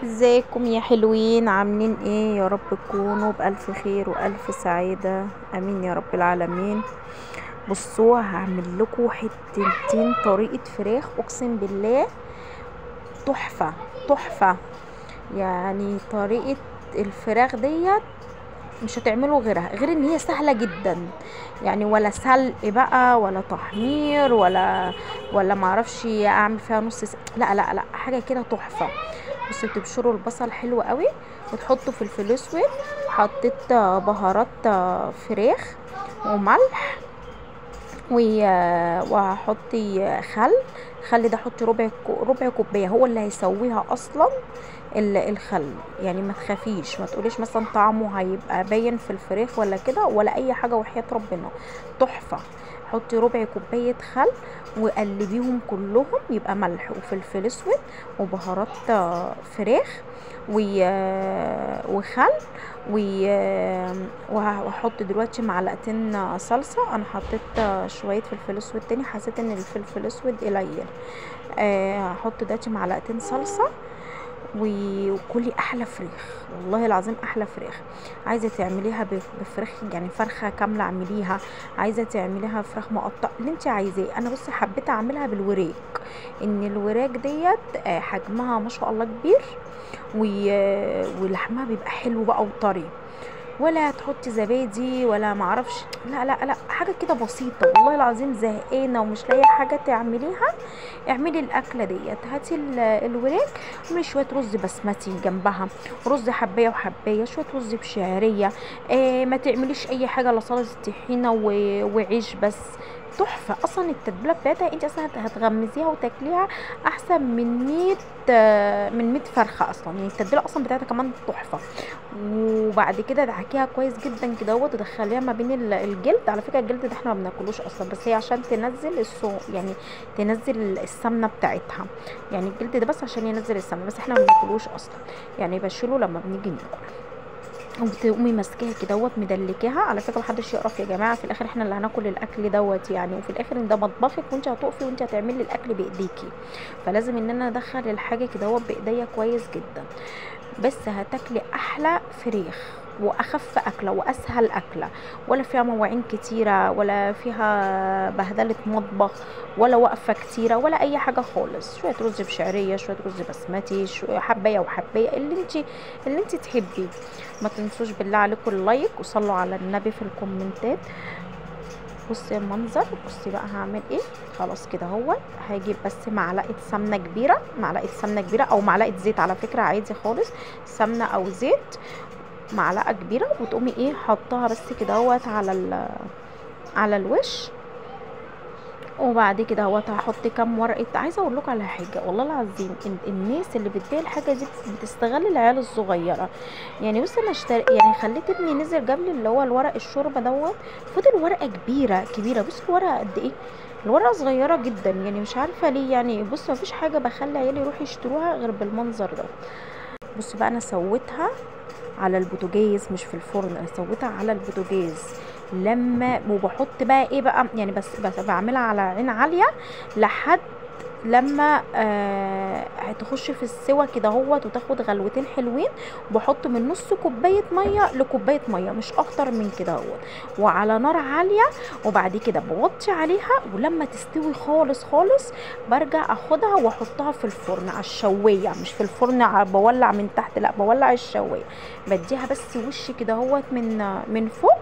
ازيكم يا حلوين؟ عاملين ايه؟ يا رب تكونوا بألف خير وألف سعادة، امين يا رب العالمين. بصوا هعمل لكم حتتين طريقة فراخ، اقسم بالله تحفة تحفة. يعني طريقة الفراخ ديت مش هتعملوا غيرها، غير ان هي سهلة جدا، يعني ولا سلق بقى ولا تحمير ولا معرفش اعمل فيها نص لا لا لا، حاجة كده تحفة. بصوا تبشروا البصل حلو قوي وتحطوا فلفل اسود، حطيت بهارات فراخ وملح وهحطي خل. الخل ده حطي ربع كوباية، هو اللي هيسويها اصلا الخل، يعني ما تخافيش، ما تقوليش مثلا طعمه هيبقى باين في الفراخ ولا كده ولا اي حاجة، وحياة ربنا تحفة. حطي ربع كوباية خل وقلبيهم كلهم، يبقى ملح وفلفل اسود وبهارات فراخ وخل وهحط دلوقتي معلقتين صلصه. انا حطيت شوية فلفل اسود تاني، حسيت ان الفلفل الاسود قليل، هحط دلوقتي معلقتين صلصه. وكلي احلى فراخ، والله العظيم احلى فراخ. عايزه تعمليها بفراخ، يعني فرخة كاملة اعمليها، عايزه تعمليها فراخ مقطع، اللي انت عايزاه. انا بصي حبيت اعملها بالوراك، ان الوراك ديت حجمها ما شاء الله كبير ولحمها بيبقى حلو بقى وطري، ولا تحطي زبادي ولا معرفش، لا لا لا، حاجة كده بسيطة. والله العظيم زهقانه ومش لاقيه حاجة تعمليها، اعملي الاكلة ديت. هاتي الوراك، اعملي شوية رز بسمتي جنبها، رز حبايه وحبايه، شوية رز بشعريه، ما تعمليش اي حاجة، لا سلطة طحينه وعيش بس، تحفة. اصلا التتبيله بتاعتها انت اصلا هتغمزيها وتاكليها احسن من 100 فرخة اصلا، يعني التتبيله اصلا بتاعتها كمان تحفة. وبعد كده دعكيها كويس جدا كده اهوت، ودخليها ما بين الجلد. على فكرة الجلد ده احنا ما بناكلوش اصلا، بس هي عشان تنزل يعني تنزل السمنة بتاعتها، يعني الجلد ده بس عشان ينزل السمنة، بس احنا ما بناكلوش اصلا، يعني بشيله لما بنيجي ناكل. وتقومي ماسكاها كده اهوت مدلكاها. على فكرة محدش يقرف يا جماعة، في الاخر احنا اللي هناكل الاكل دوت يعني، وفي الاخر ان ده مطبخك وانت هتقفي وانت هتعملي الاكل بايديكي، فلازم ان انا ادخل الحاجة كده اهوت بايديا كويس جدا. بس هتاكلي احلى فراخ واخف اكله واسهل اكله، ولا فيها مواعين كتيرة ولا فيها بهدله مطبخ ولا وقفه كتيرة ولا اي حاجة خالص. شوية رز بشعريه، شوية رز بسمتي، حبايه وحبايه، اللي انت تحبيه. ما تنسوش بالله عليكم ال like، وصلوا على النبي في الكومنتات. بصي المنظر، بصي بقى هعمل ايه. خلاص كده اهوت، هجيب بس معلقه سمنه كبيرة، معلقه سمنه كبيرة او معلقه زيت، على فكرة عادي خالص، سمنه او زيت، معلقه كبيرة، وتقومي ايه حطها بس كده اهوت على الوش. وبعد كده اهوت هحط كام ورقة. عايزه اقول لكم على حاجة، والله العظيم الناس اللي بتبيع الحاجة دي بتستغل العيال الصغيرة. يعني بص انا يعني خليت ابني نزل جاب لي اللي هو الورق الشوربة دوت، فضل ورقة كبيرة كبيرة. بص الورقة قد ايه، الورقة صغيرة جدا، يعني مش عارفه ليه. يعني بص مفيش حاجة بخلي عيالي يروحوا يشتروها غير بالمنظر ده. بص بقى انا سويتها على البوتاجاز مش في الفرن، انا سويتها على البوتاجاز لما، وبحط بقى ايه بقى، يعني بس بعملها على عين عالية لحد لما هتخش في السوا كده اهوت، وتاخد غلوتين حلوين. وبحط من نص كوباية مية لكوبايه مية، مش اكتر من كده اهوت، وعلى نار عالية. وبعد كده بوطي عليها، ولما تستوي خالص خالص برجع اخدها واحطها في الفرن على الشوايه، مش في الفرن بولع من تحت، لا بولع الشوايه، بديها بس وش كده اهوت من فوق.